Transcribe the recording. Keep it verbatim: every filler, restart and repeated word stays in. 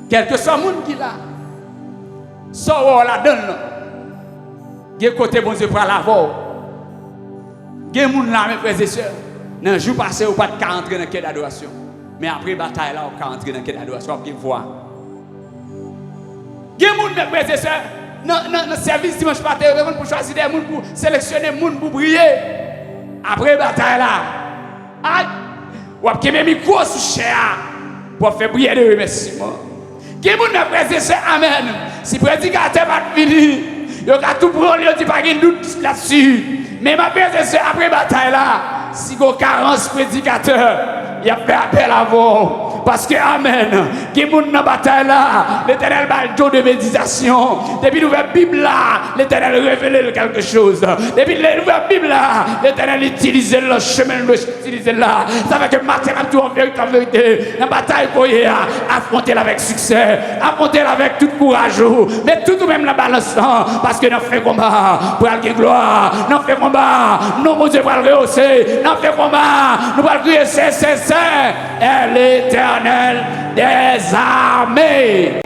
Kèlkeswa moun ki la, sa w wè w ladan l lan, gen kote Bondye pral avè w. Gen moun la, men frè e sè, nan jou pase, ou pa t ka antre nan kè dadorasyon. Men apre batay la, w ka antre nan kè dadorasyon, w ap gen vwa. Gen moun, men frè e sè, nan, nan, nan sèvis dimanch maten, yo te konn pou chwazi de moun pou seleksyone moun pou priye. Apre batay la, ay, w ap kenbe mikwo sou chè a pou w ap fè priyè de remèsiman. Gen moun nan frè e sè, amèn. Si predikatè pa t vini, yo ka tou pran l, yo di pa gen dout ladsi. Men frè e sè, apre batay la, si gon karans predikatè, y ap fè apèl avè w. Paske, amèn, gen moun nan batay la, Letènèl ba l don de meditasyon. Depi l ouvè Bib la, Letènèl revele l kèlke choz. Depi l ouvè Bib la, Letènèl itilize l nan chemen l dwe itilize l la. Sa fè ke maten m ap di w an verite, an verite, nan batay ke w ye a, afwonte l avèk siksè, afwonte l avèk tout kouraj ou. Met tout ou menm nan balans lan, paske nan fen konba a, pral gen glwa. Nan fen konba a, non Bondye pral rehose. Nan fen konba a, nou pral kriye, Sen, Sen, Sen, è Letènèl dèzame.